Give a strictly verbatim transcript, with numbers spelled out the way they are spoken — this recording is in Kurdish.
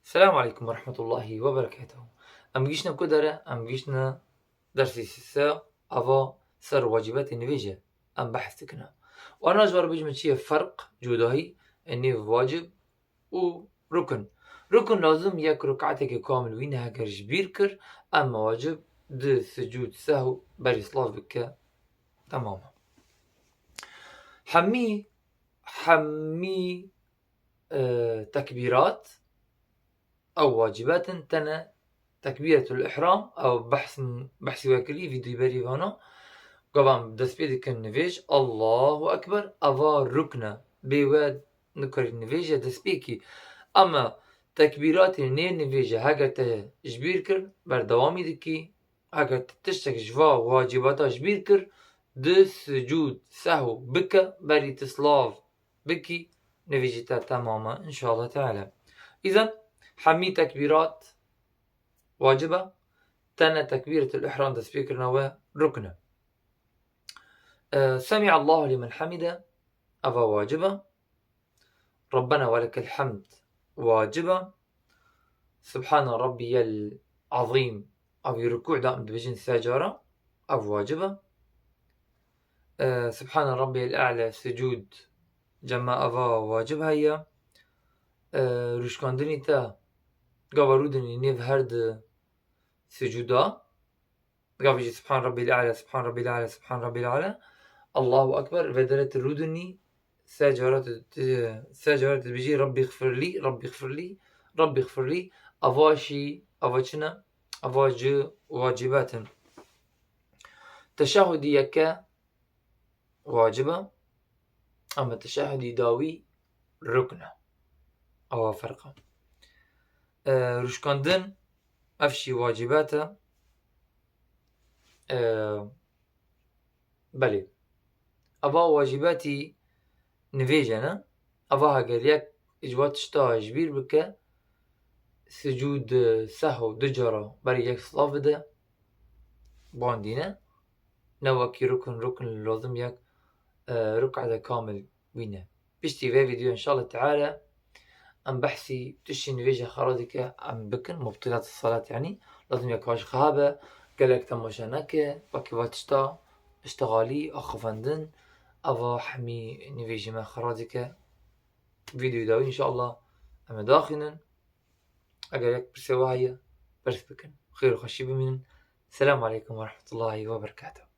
Selamu aleykum ve rahmetullahi ve berekatuhu. Em gihiştine ku dere, em gihiştine dersê sê, ava ser wacibetê nivêje em behs dikine. Wana ji we re bêjime çi ye ferq, cudahî, e, nêv wacib û rukun. Rukun lazim yek rukateke kamil wîne, heger ji bîr kir, em wacib di sicûd sehw berî silav bike. Temam e. Hemî, hemî, e, tekbîrat ew wacibet in, tene tekbîretul ihram, ew behsin, behsî we kirî, vîdyoyê berî vana. Gava em dest pê dikin nivêj, Allahu Ekber, eva rukn e. Bê we nikarî nivêje dest pê kî. Ama tekbîratê nê nivêje, heger te ji bîr kir, berdewamî dikî. Heger te tiştek ji va wacibata ji bîr kir, di sicûd sehw bike, berî tu silav bikî, nivêjî te temam e, inşallah teala. Îzen hemî tekbîrat wacib e, tene tekbîretul ihram destpêkirina we rukn e. E, Semi'allahu limen hamide, eva wacib e. Rabbena ve lekel hamd wacib e. Subhane rabbiyel azîm, ev rukû de em dibêjin sê cara, ev wacib e. E, Subhane rabbiyel a'la sicûd, cema eva wacib heye. E, rûşkandinî te gava rûdinî nêv her di sicûda. Gavê jî Subhan Rabbîl A'la, Subhan Rabbîl A'la, Subhan Rabbîl A'la. Allahu Ekber, vê derê tu rûdinî, sê cara tu, tu, sê cara tu dibêjî, Rabbî xfirlî, Rabbî xfirlî, Rabbî xfirlî. Ava jî, ava çi ne? Ava ji wacibet in. Teşehhudî yeke wacib e, ama teşehhudî dawî rukn e. Awa ferq e. E, rûşkandin, ev jî wacibet e. E, belê. Ava wacibetî nivêje ne. Ava heger yek ji va tişta ji bîr bike, sicûd sehw du cara berî yek silav bide, bandîne. Ne wekî rukn, rukn lazim yek, e, ruk'ede kamil wîne. Piştî vê vîdeo inşallah teala em behsî tiştên nivêje xera dike em bikin, mubtilat salat yanî. Lazim yek xwe ji xwe habe, gelek temaşe neke, wekî va tişta, iştixalî, axifandin, ava hemî nivêjî me xera dike. Vîdeoyê dawî inşallah em ê daxînin. Eger yek pirsê we heye, pirs bikin. Xêr û xweşî bimînin. Selamu aleykum ve rahmetullahi ve berekatuhu.